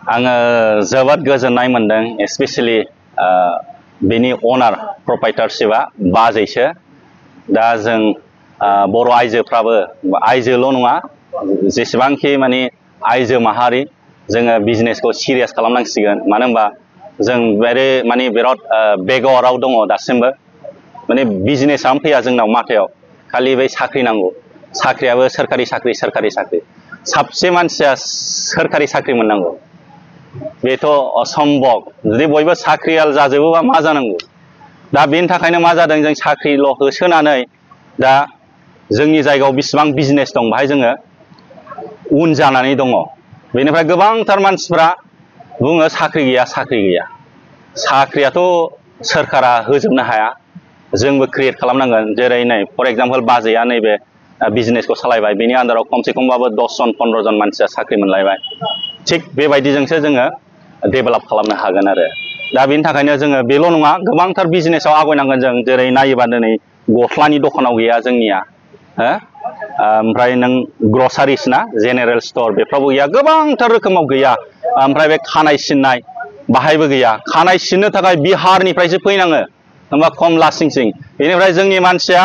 आङो जोबोद गोजोननाय मोनदों स्पेशली बेनि अनार प्रपाइटारशिपआ बाजैसो दा जों बर' आइजोफ्राबो आइजोल' नङा जेसेबांखि माने आइजो माहारि जोङो बिजनेसखौ सिरियास खालामनांसिगोन मानो होनबा जों बिराद बेगराव दङ दासिमबो माने बिजनेसआनो फैया जोंनाव माथायाव खालि बै साख्रि नांगौ साख्रियाबो सोरखारि साख्रि साबसे मानसिया सोरखारि साख्रि मोननांगौ बेथ' असम्भब जुदि बयबो साख्रियाल जाजोबोबा मा जानांगौ दा बेनि थाखायनो मा जादों जों साख्रिल' होसोनानै दा जोंनि जायगायाव बिसिबां बिजनेस दं बाहाय जोङो उन जानानै दङ बेनिफ्राय गोबांथार मानसिफ्रा बुङो साख्रि गैया साख्रियाथ' सोरखारा होजोबनो हाया जोंबो क्रिएट खालामनांगोन जेरै नै फर एग्जाम्पल बाजैया नैबे बिजनेसखौ सालायबाय बेनि आन्दाराव खमसे खमबाबो 10 जन 15 जन मानसिया साख्रि मोनलायबाय थिग बेबायदिजोंसो जोङो डेभेलप खालामनो हागोन आरो दा बेनि थाखायनो जोङो बेल' नङा गोबांथार बिजनेसाव आवगायनांगोन जों जेरै नायोबा दिनै गस्लानि दखानाव गैया जोंनिया हो ओमफ्राय नों ग्रसारिस ना जेनेरेल स्ट'र बेफ्रावबो गैया गोबांथार रोखोमाव गैया ओमफ्राय बे खानाय सिननाय बाहायबो गैया खानाय सिननो थाखाय बिहारनिफ्रायसो फैनाङो होमबा खम लास्टिं बेनिफ्राय जोंनि मानसिया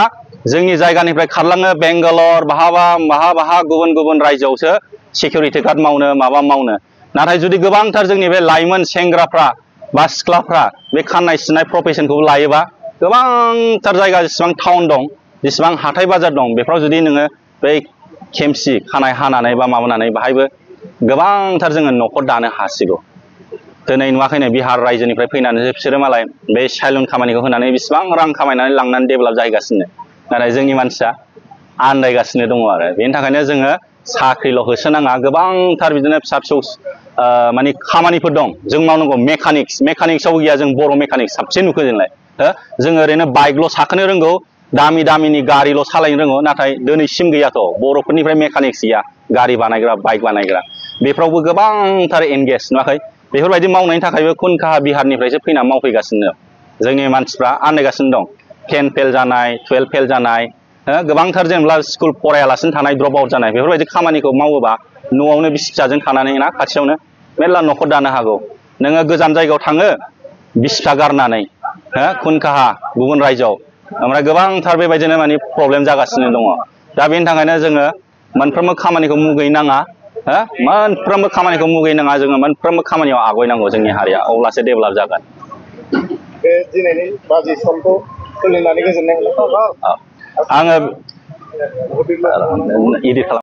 जोंनि जायगानिफ्राय खारलाङो बेंगालर बहा गुबुन रायजोआवसो सिकिउरिटि गार्ड मावनो माबा मावनो नाथाय जुदि गोबांथार जोंनि बे लाइमोन सेंग्राफ्रा बा सिख्लाफ्रा बे खानाय सिननाय प्रफेसनखौ लायोबा गोबांथार जायगा जेसेबां टाउन दं जेसेबां हाथाय बाजार दं बेफ्राव जुदि नोङो बै खेमसि खानाय हानानै बा माबानानै बाहायबो गोबांथार जोङो न'खर दानो हासिगौ दिनै नुवाखैनो बिहार रायजोनिफ्राय फैनानैसो बिसोरो मालाय बे साइलुन खामानिखौ होनानै बेसेबां रां खामायनानै लांनानै डेभेलप जाहैगासिनो नाथाय जोंनि मानसिया आन्दायगासिनो दङ आरो बेनि थाखायनो जोङो साख्रिल' होसोनाङा गोबांथार बिदिनो फिसा फिसौ माने खामानिफोर दं जों मावनांगौ मेकानिक्सआव गैया जों बर' मेकानिक्स साबसिन नुखो जोंलाय जोङो ओरैनो बाइकल' साखोनो रोंगौ दामिनि गारिल' सालायनो रोंगौ नाथाय दिनैसिम गैयाथ' बर'फोरनिफ्राय मेकानिक्स गैया गारि बानायग्रा बाइक बानायग्रा बेफ्रावबो गोबांथार एंगेज नुवाखै बेफोरबायदि मावनायनि थाखायबो खुनखाहा बिहारनिफ्रायसो फैनानै मावफैगासिनो जोंनि मानसिफ्रा आन्दायगासिनो दं 10 फेल जानाय 12 फेल जानाय गोबांथार जेनेबा स्कुल फरायालासिनो थानाय ड्रप आउट जानाय बेफोरबायदि खामानिखौ मावोबा न'आवनो बिसि फिसाजों थानानै ना खाथियावनो मेरला न'खर दानो हागौ नोङो गोजान जायगायाव थाङो बिसि फिसा गारनानै खुनखाहा गुबुन रायजोआव ओमफ्राय गोबांथार बेबायदिनो माने प्रब्लेम जागासिनो दङ दा बेनि थाखायनो जोङो मोनफ्रोमबो खामानिखौ मुगैनो नाङा मोनफ्रोमबो खामानिखौ मुगैनो नाङा जोङो मोनफ्रोमबो खामानियाव आवगायनांगौ जोंनि हारिया अब्लासो डेभेलप जागोन बे दिनैनि बाजै समखौ सोलिनानै गोजोननाय मोनदों आङो इदिट खालाम